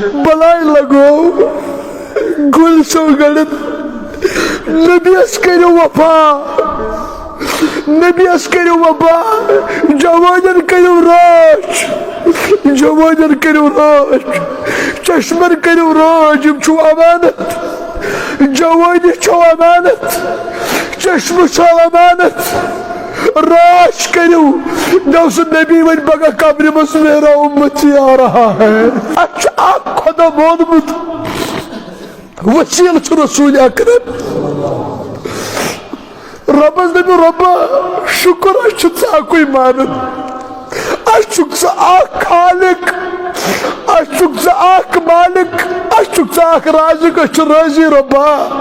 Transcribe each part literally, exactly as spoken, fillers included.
بلاے لگو گُلۍ سو گڑن۔ نبیس کٔرِو وفا، نبیس کٔرِو وفا، جوانن کٔرِو رٲچھ، جوانن کٔرِو رٲچھ، چشمن کٔرِو رٲچھ، یِم چھِو امانت، جوٲنی چھو امانت، چشمہٕ چھو امانت، رٲچھ کٔرِو۔ مےٚ اوس نبی وۄنۍ پگاہ قبرِ منٛز، میرا امتی آ رہا ہے۔ اَسہِ چھُ اکھ خۄدا مونمُت، وسیٖلہٕ چھُ رسول اکرم۔ رۄبس دٔپِو، رۄبا، شُکر، أسۍ چھِ ژٕ اَکُے مانان۔ اَسہِ چھُکھ ژٕ اَکھ خالق، اَسہِ چھُکھ ژٕ اَکھ مالک، اَسہِ چھُکھ ژٕ اَکھ رازق، أسۍ چھِ رٲضی، رۄبا۔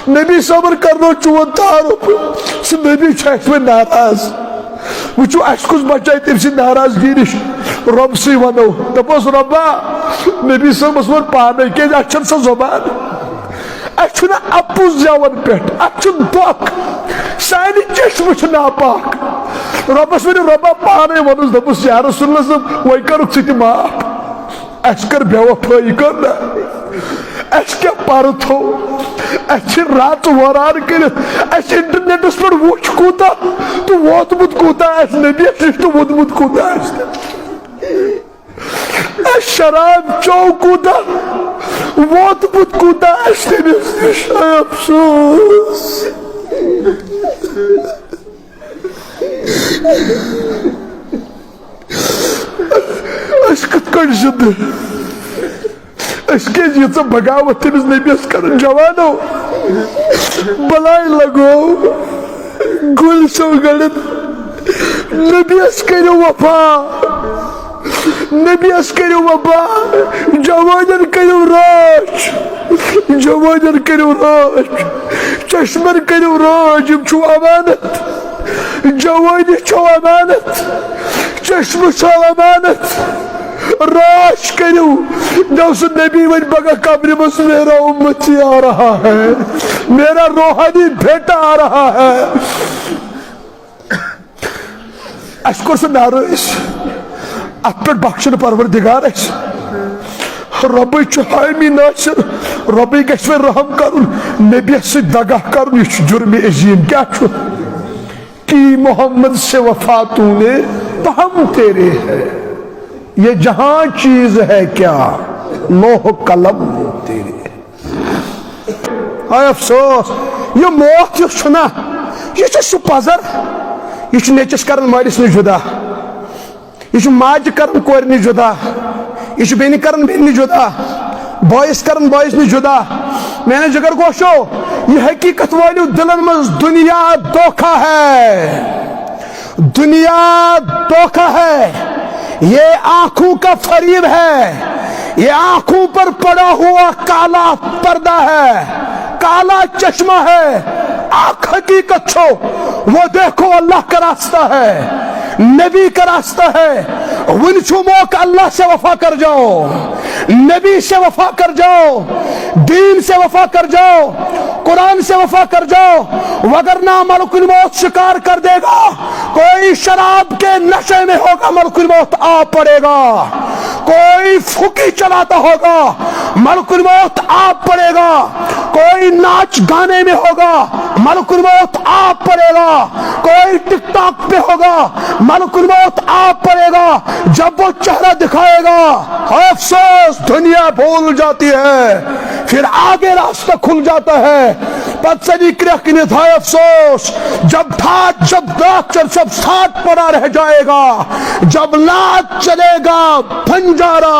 نبی صٲبن کرنو چون تعارُف، سُہ نبی چھُ اَسہِ وۄنۍ ناراض۔ وٕچھِو، اَسہِ کُس بچایہِ تٔمۍ سٕنٛدِ ناراضگی نِش؟ رۄبسٕے وَنو، دَپوس، رۄبا، نبی صٲبس ووٚن پانے، کیٛازِ اَسہِ چھَنہٕ سۄ زۄبان۔ اَسہِ چھُنہٕ اَپُز زٮ۪وَن پٮ۪ٹھ، اَسہِ چھُنہٕ دۄکھ، سانہِ چشمہٕ چھِ ناپاک۔ رۄبَس ؤنِو، رۄبا پانَے ووٚنُس، دوٚپُس، یا رسول اللہ صٲب، وۄنۍ کَرُکھ ژٕ تہِ معاف۔ اَسہِ کٔر بے وفٲیی، کٔر نہ؟ اَسہِ کیٛاہ پَرٕ تھوٚو؟ اَسہِ چھِ راتہٕ وۄران کٔرِتھ، اَسہِ اِنٹرنیٹَس پٮ۪ٹھ وُچھ کوٗتاہ تہٕ ووتمُت کوٗتاہ آسہِ نبیَس نِش تہٕ ووٚنمُت کوٗتاہ آسہِ۔ اَسہِ شراب چیوٚو کوٗتاہ، ووتمُت کوٗتاہ آسہِ تٔمِس نِش۔ اے افسوس۔ أسۍ کِتھ کٔنۍ زِندٕ؟ أسۍ کیٛازِ ییٖژاہ بغاوت تٔمِس نبیَس کران؟ جوانو، بلاے لگو گُلۍ سو گڑن۔ نبیَس کٔرِو وفا، نبیَس کٔرِو وفا، جوانن کٔرِو رٲچھ، جوانن کٔرِو رٲچھ، چشمن کٔرِو رٲچھ، یِم چھِو امانت، جوٲنی چھو امانت، چشمہٕ چھو امانت، رٲچھ کٔرِو۔ مےٚ اوس نبی وۄنۍ پگاہ قبرِ منٛز، میرا امتی آ رہا ہے، میرا روحانی بیٹا آ رہا ہے۔ اَسہِ کوٚر سُہ ناراض۔ اَتھ پٮ۪ٹھ بخشن پروردگار اَسہِ۔ رۄبٕے چھُ حٲمی ناصر۔ رۄبٕے گژھِ وۄنۍ رحم کرُن، نبیَس سۭتۍ دگاہ کرُن، یہِ چھُ جُرمِ عظیٖم۔ کیٛاہ چھُ؟ کی محمد سے وفا تو نے، پہم تیرے ہے۔ یہ جہاں چیز ہے کیا، لوح قلم تیرے۔ ہاے افسوس، یہِ موت یُس چھُنہ، یہِ چھُ سُہ پزر، یہِ چھُ نیٚچِس کران مٲلِس نِش جُدا، یہِ چھُ ماجہِ کران کورِ نِش جُدا، یہِ چھُ بیٚنہِ کران بیٚنہِ نِش جُدا، بٲیِس کران بٲیِس نِش جُدا۔ میانہِ جگر گوشو، یہِ حقیٖقت وٲلِو دِلن منٛز، دُنیا دھوکہ ہے۔ دنیا دھوکہ ہے، یہ آنکھوں کا فریب ہے، یہ آنکھوں پر پڑا ہوا کالا پردہ ہے، کالا چشمہ ہے۔ اکھ حقیقت چھو، وہ دیکھو اللہ کا راستہ ہے، نبی کا راستہ ہے۔ وُنہِ چھو موقع، اللہ سے وفا کر جاؤ، نبی سے وفا کر جاؤ، دین سے وفا کر جاؤ، قرآن سے وفا کر جاؤ، وگرنہ ملک الموت شکار کر دے گا۔ کوئی شراب کے نشے میں ہوگا، ملک الموت آ پڑے گا۔ کوئی پھکی چلاتا ہوگا، ملک الموت آ پڑے گا۔ کوئی ناچ گانے میں ہوگا، ملک الموت آ پڑے گا۔ کوئی ٹک ٹاک پہ ہوگا، ملک الموت آ پڑے گا۔ جب وہ چہرہ دکھائے گا، افسوس، دنیا بھول جاتی ہے، پھر آگے راستہ کھل جاتا ہے۔ پتہ چلی کرہ کنت، ہائے افسوس، جب ٹھاٹ، جب داغ چر، جب ساٹھ پڑا رہ جائے گا، جب لات چلے گا بنجارا۔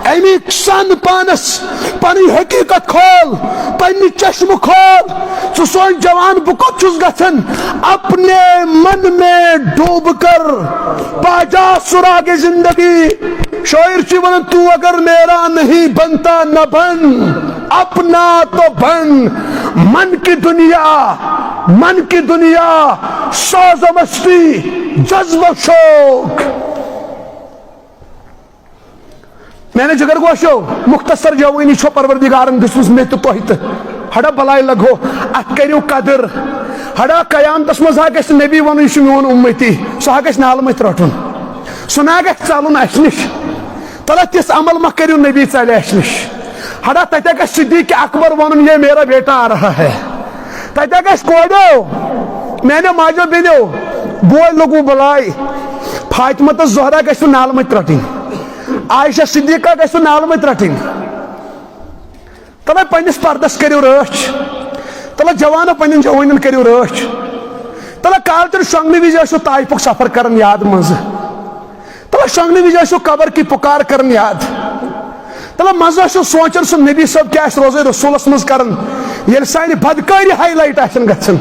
امیک سن پانس، پنی حقیقت کھول، پنی چشم کھول۔ ژٕ سوچ جوان، بہٕ کوٚت چھُس گژھان؟ اپنے من میں ڈوب کر پا جا سراغ زندگی۔ شاعر چھُ ونان، تو اگر میرا نہیں بنتا نہ بن، اپنا تو بن۔ من کی دنیا، من کی دنیا، سوز و مستی، جذب و شوق۔ میانہِ جگر گوشو، مختصر جوانی چھو پروردگارن دِژمٕژ مےٚ تہٕ تۄہہِ تہٕ۔ ہڑا بلاے لگو، اتھ کٔرِو قدر۔ ہڑا قیامتس منٛز ہا گژھِ نبی ونُن، یہِ چھُ میون اُمتی، سُہ ہا گژھِ نالہٕ مٔتۍ رٹُن، سُہ نہ گژھِ ژلُن اسہِ نِش۔ تَلہ تِژھ عمل مہ کٔرِو، نبی ژَلہِ اَسہِ نِش۔ ہڑا تَتہِ گژھِ صدیق اکبر وَنُن، "یہ میرا بیٹا آ رہا ہے۔" تَتہِ گژھِ، "کوریو، میانیو ماجو بیٚنیو، بوے لوٚگوُ بلاے۔" فاطمہ تہٕ زہرا گژھِ نالہٕ مٔتۍ رَٹٕنۍ، عائشہ صدیقہ گژھِ نالہٕ مٔتۍ رَٹٕنۍ۔ تَلہ پننِس پردس کٔرِو رٲچھ۔ تَلہ جوانو، پننٮ۪ن جوانٮ۪ن کٔرِو رٲچھ۔ تَلہ کالچن شۄنٛگنہٕ وِزِ ٲسِو طائفُک سفر کران یاد منٛزٕ۔ تَلہ شۄنٛگنہٕ وِزِ ٲسِو قبر کی پُکار کران یاد۔ تَلہ منٛزٕ ٲسِو سونٛچان سُہ نبی صٲب کیٛاہ آسہِ روزے رسولس منٛز کران، ییٚلہِ سانہِ بدکٲری highlight آسن گژھان۔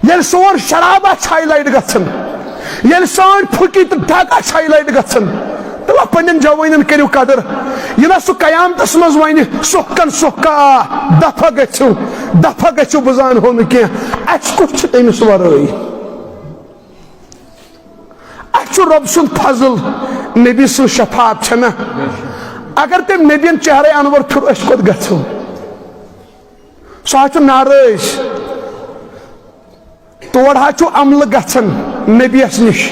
ییٚلہِ سون شراب آسہِ highlight گژھان، ییٚلہِ سٲنۍ پھُکی تہٕ ڈھکھ آسہِ highlight گژھان، تہٕ پننٮ۪ن جوانٮ۪ن کٔرِو قدر۔ یہِ نہ سُہ قیامتس منٛز وَنہِ، "سُہ کن سُہ کا، دفعہ گٔژھِو، دفعہ گٔژھِو، بہٕ زانہو نہٕ کینٛہہ۔" اَسہِ کُس چھُ تٔمِس ورٲے؟ اَسہِ چھُ رۄب سُنٛد فضل، نبی سٕنٛز شفاعت چھَنہ۔ اگر تٔمۍ نبیَن چہرے انور پھیُر، أسۍ کوٚت گژھو؟ سُہ حظ چھُ ناراض۔ تور حظ چھُ عملہٕ گژھان نبیَس نِش۔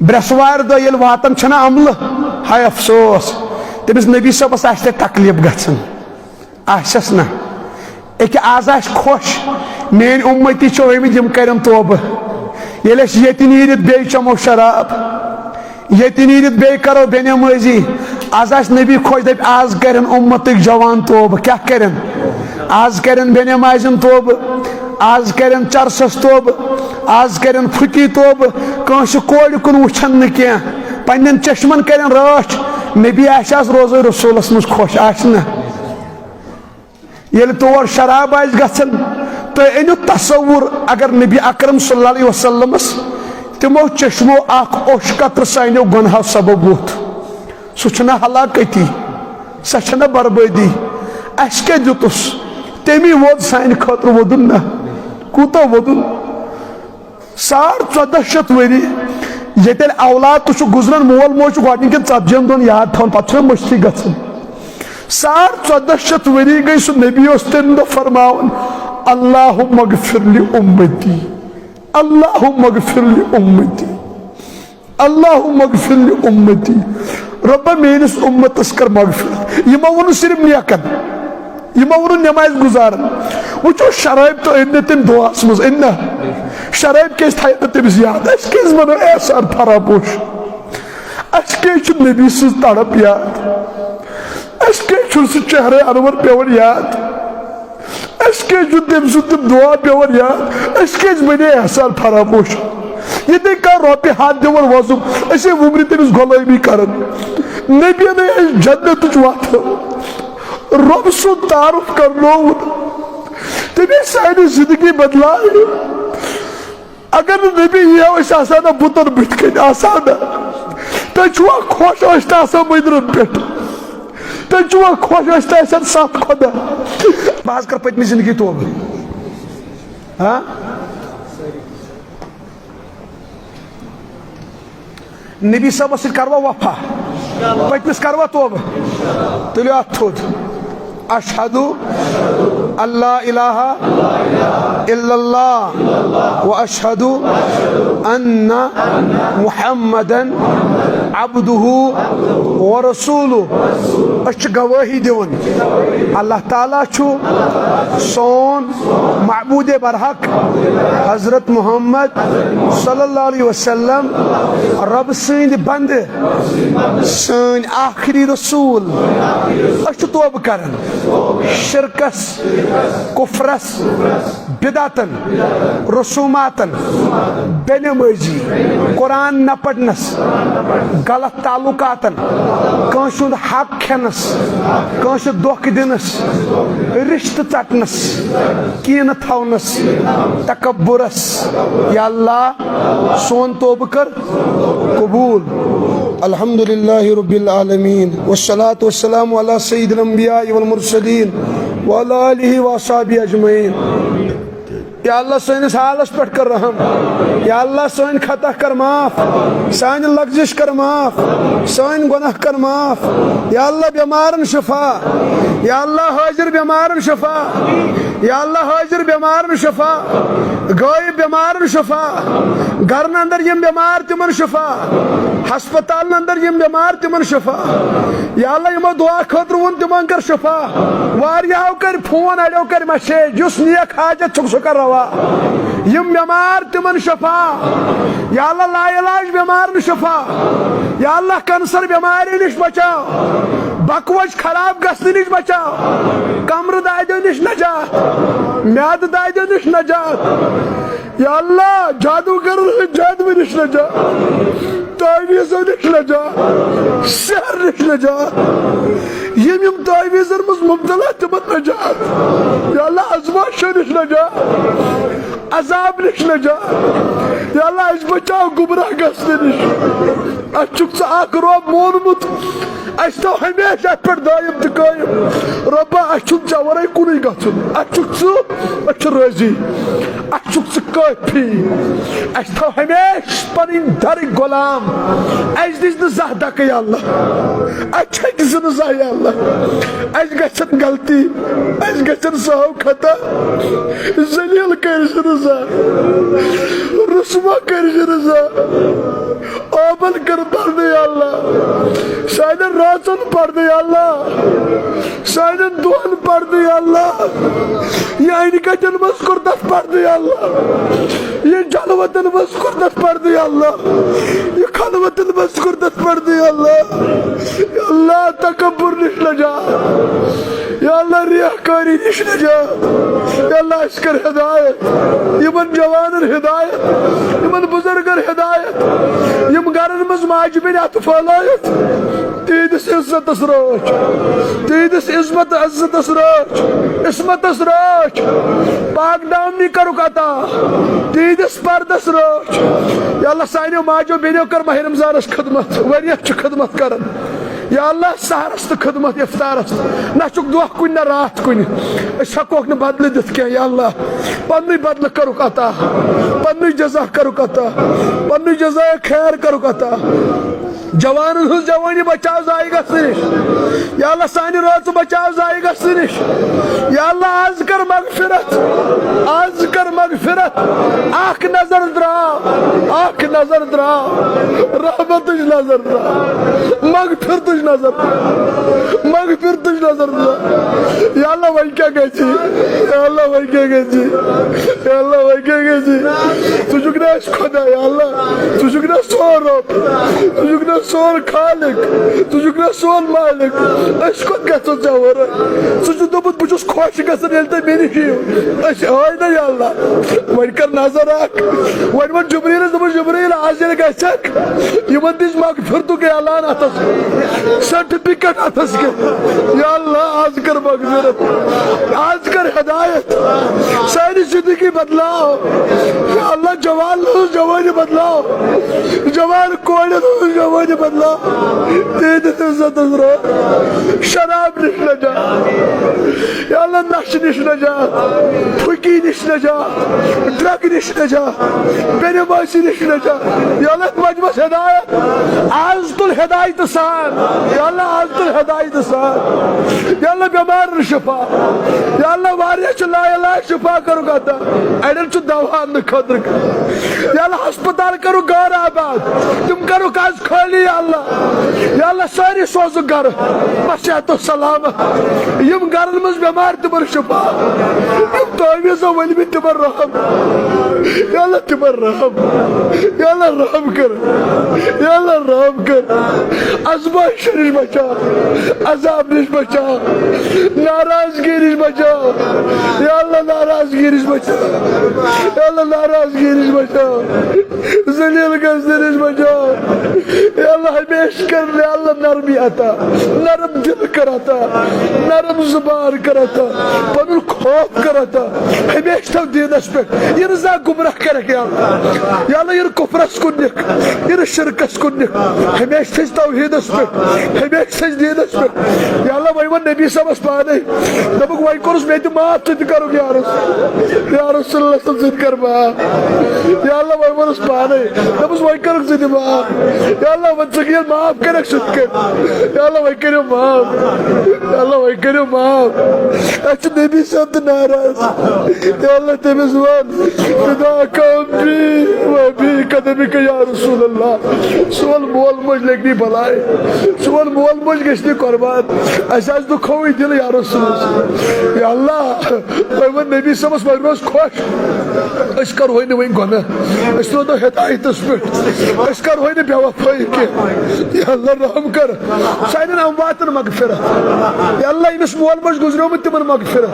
برٛٮ۪سوارِ دۄہ ییٚلہِ واتان چھَنہ عملہٕ، ہاے افسوس، تٔمِس نبی صٲبَس آسہِ تَتہِ تکلیٖف گژھان۔ آسٮ۪س نہ۔ أکہِ آز آسہِ خۄش، میٛٲنۍ اُمتی چھِ ٲمٕتۍ، یِم کَرن توبہٕ۔ ییٚلہِ أسۍ ییٚتہِ نیٖرِتھ بیٚیہِ چٮ۪مو شراب، ییٚتہِ نیٖرِتھ بیٚیہِ کرو بے نمٲزی۔ آز آسہِ نبی خۄش، دپہِ، آز کرن اُمتٕکۍ جوان توبہٕ۔ کیٛاہ کرن؟ آز کرن بے نمازٮ۪ن توبہٕ، آز کرن چرسس توبہٕ، آز کرن پھُکی توبہٕ۔ کٲنٛسہِ کورِ کُن وٕچھن نہٕ کینٛہہ، پننٮ۪ن چشمن کرن رٲچھ۔ نبی آسہِ آز روزے رسولس منٛز خۄش، آسہِ نہ؟ ییٚلہِ تور شراب آسہِ گژھان، تُہۍ أنِو تصور، اگر نبی اکرم صلی اللہ علیہ وسلمس تِمو چشمو اکھ اوٚش قطرٕ سانیو گۄنہو سبب ووٚتھ، سُہ چھُنہ ہلاکتی، سۄ چھنہ بربٲدی۔ اَسہِ کیٛاہ دیُتُس؟ تٔمی ووٚد سانہِ خٲطرٕ ووٚدُن نہ۔ کوٗتاہ ووٚدُن؟ ساڑ ژۄدہ شیٚتھ ؤری ییٚتٮ۪ن اولاد تہِ چھُ گُزران، مول موج چھُ گۄڈٕنِکٮ۪ن ژتجی ہن دۄہن یاد تھاوان، پتہٕ چھُ مٔشتھٕے گژھان۔ ساڑ ژۄدہ شیٚتھ ؤری گٔے، سُہ نبی اوس تمہِ دۄہ فرماوان، "اللہم اغفر لامتی، اللہم اغفر لامتی، اللہم اغفر لامتی۔" رۄبہ، میٲنِس اُمتس کر مغفرت۔ یِمو ووٚن نہٕ صرف نیکن، یِمو ووٚن نہٕ نماز گزارن۔ وٕچھو، شرٲبۍ تہِ أنۍ نہٕ تٔمۍ دُعاہس منٛز، أنۍ نہ؟ شرٲبۍ کیازِ تھایہِ نہٕ تٔمِس یاد؟ أسۍ کیازِ ونو احسان فراموش؟ اَسہِ کیٛازِ چھُ نبی سٕنٛز تڑپ یاد؟ اَسہِ کیٛازِ چھُنہٕ سُہ چہرے انور پٮ۪وان یاد؟ اَسہِ کیٛازِ چھُنہٕ تٔمۍ سُنٛد تِم دُعا پٮ۪وان یاد؟ اَسہِ کیٛازِ بنے احسان فراموش؟ ییٚتہِ کانٛہہ رۄپیہِ ہتھ دِوان وۄزُم، أسے وُمرِ تٔمِس غلٲمی کران۔ نبیَن اَسہِ جنتٕچ وَتھ، رۄب سُنٛد تعارُف کرنووُن، تٔمۍ سانہِ زندگی بدلایہِ۔ اگر نہٕ نبی یی ہا، أسۍ آسہٕ ہا نہ بُتن بٕتھِ کنہِ، آسہٕ ہا نہ۔ تُہۍ چھِوا خۄش، أسۍ تہِ آسہٕ ہا مٔنٛدرن پٮ۪ٹھ؟ تُہۍ چھِوا خۄش، أسۍ تہِ آسہٕ ہن ستھ خۄدا؟ بہٕ حظ کرٕ پٔتمہِ زندگی توبہٕ۔ ہاں؟ نبی صٲبس سۭتۍ کروا وفا؟ پٔتمِس کروا توبہٕ؟ تُلِو اتھ تھوٚد۔ اشہد ان لا الہ الا اللہ و اشہد ان محمدن عبدہ و رسولہ۔ أسۍ چھِ گوٲہی دِوان، اللہ تعالیٰ چھُ سون معبود برحق حضرت محمد صلی اللہ علیہ وسلم رب سٕنٛدۍ بندٕ، سٲنۍ آخری رسول۔ أسۍ چھِ توبہٕ کران شرکس، کفرس، بدعتن، رسوماتن، بے نمٲزی، قرآن نہ پرنس، غلط تعلقاتن، کٲنٛسہِ ہُنٛد حق کھٮ۪نس، کٲنٛسہِ دھوکہٕ دِنس، رشتہٕ ژٹنس، کینہٕ تھاونس، تکبرس۔ یا اللہ، سون توبہٕ کر قبول۔ الحمد للہ رب العالمین، والصلاة والسلام علی سید الانبیاء والمرسلین، وعلی آلہ واصحابہ اجمعین۔ یا اللہ، سٲنِس حالس پٮ۪ٹھ کر رحم۔ یا اللہ، سٲنۍ خطا کر معاف، سانہِ لغزش کر معاف، سٲنۍ گۄناہ کر معاف۔ یا اللہ، بٮ۪مارن شفا۔ یا اللہ، حٲضِر بٮ۪مارن شفا۔ یا اللہ، حٲضِر بٮ۪مارن شفا، غٲیب بٮ۪مارن شفا، گرن اندر یِم بٮ۪مار تِمن شفا، ہسپتالن اندر یِم بٮ۪مار تِمن شفا۔ یا اللہ، یِمو دعا خٲطرٕ ووٚن تِمن کر شفا۔ واریاہو کٔرۍ فون، اڑیو کٔرۍ میسیج، یُس نیک حاجت چھُکھ سُہ کر روا۔ یِم بٮ۪مار تِمن شفا۔ یا اللہ، لا علاج بٮ۪مارن شفا۔ یا اللہ، کینسر بٮ۪مارِ نِش بچاو، بکوچ خراب گژھنہٕ نِش بچاو، کمرٕ دادیو نِش نجات، میادٕ دادیو نِش نجات۔ یا اللہ، جادوگرن ہٕنٛدۍ جادوٕ نِش نجات، تعویذو نِش نجات، سحر نِش نجات۔ یِم یِم تعویذن منٛز مبتلا، تِمن نجات۔ یا اللہ، ازماشو نِش نجات، عذاب نِش نجات۔ یا اللہ، اَسہِ بچاو گمراہ گژھنہٕ نِش۔ اَسہِ چھُکھ ژٕ اکھ رۄب مونمُت۔ اَسہِ تھاو ہمیشہِ اَتھ پٮ۪ٹھ دٲیِم تہٕ قٲیِم۔ رۄبا، اَسہِ چھُنہٕ ژےٚ وَرٲے کُنُے گژھُن۔ اَسہِ چھُکھ ژٕ، أسۍ چھِ رٲضی۔ اَسہِ چھُکھ ژٕ کٲفی۔ اَسہِ تھاو ہمیشہِ پَنٕنۍ دَرٕکۍ غلام۔ اَسہِ دِژ نہٕ زانٛہہ دَکہٕ، یا اللہ۔ اَسہِ چھَکھ زٕ نہٕ زانٛہہ، یا اللہ۔ اَسہِ گژھن غلطی، اَسہِ گژھن سہو خطا۔ ذلیل کٔرۍ زِ نہٕ زانٛہہ، رسوا کٔرۍ زِ نہٕ زانٛہہ۔ آبن کر پردٕ، یا اللہ۔ سانٮ۪ن رٲژن پردٕ، یا اللہ۔ سانٮ۪ن دۄہن پردٕ، یا اللہ۔ یہِ انہِ کتٮ۪ن منٛز کوٚر تتھ پردٕ، یا اللہ۔ یہِ جلوتن منٛز کوٚر تتھ پردٕ، یا اللہ۔ یہِ خلوتن منٛز کوٚر تتھ پردٕ، یا اللہ۔ یا اللہ، تکبر نِش نجات۔ یا اللہ، ریاکاری نِش نجات۔ یا اللہ، اَسہِ کر ہدایت۔ یِمن جوانن ہدایت۔ یِمن بزرگن ہدایت۔ یِم گرن منٛز ماجہِ بیٚنہِ اَتھٕ پھٲلٲیِتھ تِہنٛدِس عزتس رٲچھ۔ تِہنٛدِس عزمت عزتس رٲچھ۔ عصمتس رٲچھ۔ پاک دامنی کرُکھ عطا۔ تِہنٛدِس پردس رٲچھ۔ یا اللہ، سانیو ماجو بیٚنیو کر ماہِ رمضانس خدمت۔ واریاہ چھِ خدمت کران۔ یا اللہ، سحرس تہٕ خدمت افطارس۔ نہ چھُکھ دۄہ کُنہِ نہ راتھ کُنہِ۔ أسۍ ہٮ۪کوکھ نہٕ بدلہٕ دِتھ کینٛہہ۔ یا اللہ، پننُے بدلہٕ کرُکھ عطا۔ پننُے جزا کرُکھ عطا۔ پننُے جزایہِ خیر کرُکھ عطا۔ جوانن ہٕنٛز جوٲنی بچاو ضایع گژھنہٕ نِش۔ یا اللہ، سانہِ رٲژٕ بچاو ضایع گژھنہٕ نِش۔ یا اللہ، آز کر مغفرت۔ آز کر مغفرت۔ اکھ نظر درٛاو۔ اکھ نظر درٛاو۔ رحمتٕچ نظر درٛاو۔ مغفرتٕچ نظر درٛاو۔ مغفرتٕچ نظر درٛاو۔ یا اللہ، وۄنۍ کیٛاہ گژھِ؟ یا اللہ، وۄنۍ کیٛاہ گژھِ؟ یا اللہ، وۄنۍ کیٛاہ گژھِ؟ ژٕ چھُکھ نہ اَسہِ خۄدا، یا اللہ۔ ژٕ چھُکھ نہ سون رۄب۔ ژٕ چھُکھ نہ سون خالق۔ ژٕ چھُکھ نہ سون مالک۔ أسۍ کوٚت گژھو ژےٚ ورٲے؟ ژٕ چھُکھ دوٚپمُت، بہٕ چھُس خۄش گژھان، ییٚلہِ تُہۍ مےٚ نِش یِیِو۔ أسۍ آے نہ، یا اللہ۔ وۄنۍ کر نظر اکھ۔ وۄنۍ ووٚن جبریٖلس، دوٚپُن، جبریٖل، آز ییٚلہِ گژھکھ، یِمن دِژ مغفرتُک اعلان اتھس، سرٹیفکیٹ اتھس کٮ۪تھ۔ یا اللہ، آز کر مغفرت، آز کر ہدایت، سانہِ زندگی بدلاو۔ یا اللہ، جوان ہٕنٛز جوٲنی بدلاو، جوان کورٮ۪ن ہٕنٛز جوٲنی بدلاو۔ تِہنٛدِس عزتس رٲچھ۔ شراب نِش نجات۔ یا اللہ، نشہٕ نِش نجات، پھُکی نِش نجات، ڈرگ نِش نجات، بے نمازی نِش نجات۔ یا اللہ، مجمس ہدایت۔ آز تُل ہدایتہٕ سان۔ یا اللہ، آز تُل ہدایتہٕ سان۔ یا اللہ، بٮ۪مارن شفا۔ یا اللہ، واریاہ چھِ لا علاج، شفا کرُکھ عطا۔ اڑٮ۪ن چھُ دوا اننہٕ خٲطرٕ۔ یا اللہ، ہسپتال کرُکھ غٲر آباد۔ تِم کرُکھ آز خٲلی، یا اللہ۔ یا اللہ، سٲری سوزُکھ گرٕ۔ بس صحت و سلامت۔ یِم گرن منٛز بٮ۪مار، تِمن شفا۔ یِم تعویذو ؤلمٕتۍ، تِمن رحم۔ یا اللہ، تِمن رحم۔ یا اللہ، رحم کر۔ یا اللہ، رحم کر۔ ازمائش نِش بچاو۔ عذاب نِش بچاو۔ ناراضگی نِش بچاو۔ یا اللہ، ناراضگی نِش بچاو۔ یا اللہ، ناراضگی نِش بچاو۔ ذلیل گژھنہٕ نِش بچاو۔ یا اللہ، ہمیشہِ کر، یا اللہ، نرمی عطا۔ نرم دل کر عطا۔ نرم زبان کر عطا۔ پنُن خوف کر عطا۔ ہمیشہِ تھاو دیٖنس پٮ۪ٹھ۔ یہِ نہٕ زانٛہہ گمراہ کرکھ، یا اللہ۔ یا اللہ، یہِ نہٕ کفرس کُن نِکھ۔ یہِ نہٕ شرکس کُن نِکھ۔ ہمیشہِ تھٲوزِ توحیدس پٮ۪ٹھ۔ ہمیشہِ تھٲوزِ دیٖنس پٮ۪ٹھ۔ یا اللہ، وۄنۍ نبی صٲبس پانے۔ دوٚپُکھ، "وۄنۍ کوٚرُس مےٚ تہِ معاف، ژٕ تہِ کَرُکھ یا رسول، یا رسول اللہ صٲب، ژٕ تہِ کر معاف۔" یا اللہ، وۄنۍ ووٚنُس پانے۔ دوٚپُس، "وۄنۍ کَرُکھ ژٕ تہِ معاف۔ یا اللہ، وۄنۍ ژٕ ییٚلہِ معاف کَرَکھ، سُہ تہِ کَرِ۔ یا اللہ، وۄنۍ کٔرِو معاف۔ یا اللہ، وۄنۍ کٔرِو معاف۔ اَسہِ چھُ نبی صٲب تہِ ناراض۔ یا اللہ، تٔمِس وَن، فداک امی و ابی قدمک یا رسول اللہ۔" سون مول موج لگہِ نہٕ بلاے، سون مول موج گژھِ نہٕ قربان۔ اَسہِ آسہِ دُکھوٕے دِل یا رسول اللہ۔ یا اللہ، وۄنۍ ووٚن نبی صٲبس، وۄنۍ روز خۄش۔ أسۍ کرہوے نہٕ وۄنۍ گۄناہ، أسۍ روزو ہدایتس پٮ۪ٹھ، أسۍ کرہوے نہٕ بے وفٲیی کینٛہہ۔ یا اللہ، رحم کر، سانٮ۪ن امواتن مغفرت۔ یا اللہ، ییٚمِس مول موج گُزریومُت، تِمن مغفرت۔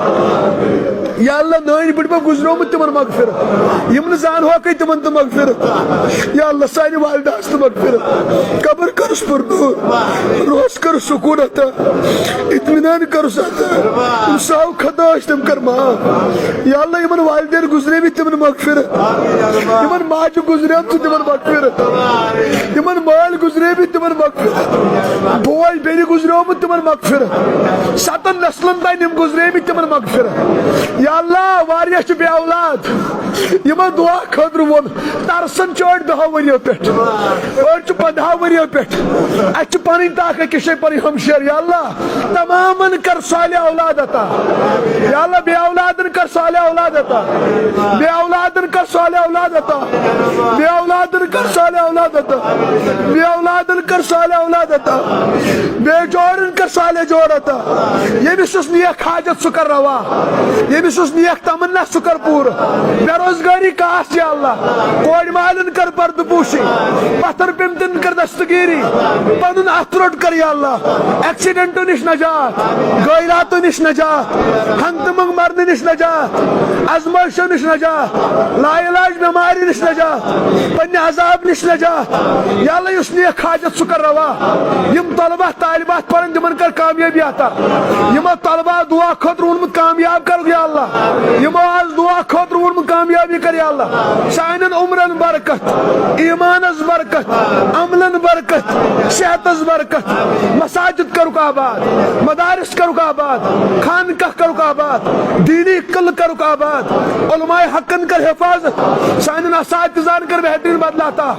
یا اللہ، نانۍ بٕڈبب گُزریومُت، تِمن مغفرت۔ یِم نہٕ زانہوکھٕے، تِمن تہٕ مغفرت۔ یا اللہ، سانہِ والدہس تہٕ مغفرت۔ قبر کر پُرنوٗر، روحس کر سکوٗن عطا، اطمینان کر عطا۔ یِم ساو خطا ٲسۍ، تِم کر معاف۔ یا اللہ، یِمن والدین گُزریمٕتۍ، تِمن مغفرت۔ یِمن ماجہِ گُزریمژٕ، تِمن مغفرت۔ یِمن مٲلۍ گُزریمٕتۍ، تِمن مغفرت۔ بوے بیٚنہِ گُزریومُت، تِمن مغفرت۔ ستن نسلن تام یِم گُزریمٕتۍ، تِمن مغفرت۔ یا اللہ، واریاہ چھِ بے اولاد۔ یِمن دُعا خٲطرٕ ووٚن، ترسان چھِ أڑۍ دَہو ؤرِیو پٮ۪ٹھ، أڑۍ چھِ پنٛدہو ؤرِیو پٮ۪ٹھ۔ اَسہِ چھِ پنٕنۍ طاقت، کیٛاہ چھِ پنٕنۍ ہمشیر۔ یا اللہ، تمامن کر صالح اولاد عطا۔ یا اللہ، بے اولادن کر صالح اولاد عطا۔ بے اولادن کر صالح اولاد عطا۔ بے اولادن کر صالح اولاد عطا۔ بے اولادن کر صالح اولاد عطا۔ بے جوڑن کر صالح جوڑ عطا۔ ییٚمِس یُس نیک حاجت، سُہ کر روا۔ ییٚمِس یُس نیک تمنا، سُہ کر پوٗرٕ۔ بے روزگاری کاس یا اللہ۔ کورِ مالٮ۪ن کر پردٕ پوشی۔ پتھر پیمتٮ۪ن کر دستگیری۔ پنُن اتھٕ روٚٹ کر یا اللہ۔ ایکسیڈنٹو نِش نجات۔ غٲراتو نِش نجات۔ ہنگتہٕ منٛگ مرنہٕ نِش نجات۔ ازمٲیشو نِش نجات۔ لا علاج بٮ۪مارِ نِش نجات۔ پننہِ عذاب نِش نجات۔ یا اللہ، یُس نیک حاجت، سُہ کر روا۔ یِم طلبہ طالبات پرن، تِمن کر کامیٲبی عطا۔ یِمو طلبہ دعا خٲطرٕ ووٚنمُت، کامیاب کرُکھ یا اللہ۔ یِمو آز دعا خٲطرٕ ووٚنمُت، کامیابی کر یا اللہ۔ سانٮ۪ن عمرن برکت، ایمانس برکت، عملن برکت، صحتس برکت۔ مساجد کرُکھ آباد، مدارس کرُکھ آباد، خانقاہ کرُکھ آباد، دینی قلعہٕ کرُکھ آباد، علماء حقن کر حفاظت، سانٮ۪ن اساتذہن کر بہترین بدلہ عطا۔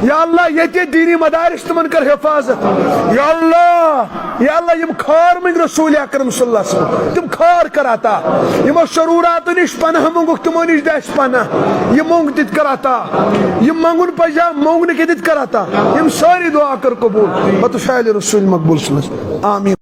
یا اللہ، ییٚتہِ ییٚتہِ دینی مدارس، تِمن کر حفاظت۔ یا اللہ، یا اللہ، یِم خار منٛگۍ رسول اکرم صلی اللہ علیہ وسلم، تِم خار کر عطا۔ یِمو شروراتو نِش پناہ منٛگُکھ، تِمو نِش دِ اَسہِ پناہ۔ یہِ موٚنگ تہِ تہِ کر عطا۔ یہِ منٛگُن پزیو، موٚنگ نہٕ کینٛہہ، تہِ تہِ کر عطا۔ یِم سٲری دعا کر قبول۔ بتہٕ فعلِ رسول مقبول صلی اللہ علیہ وسلم۔ آمین۔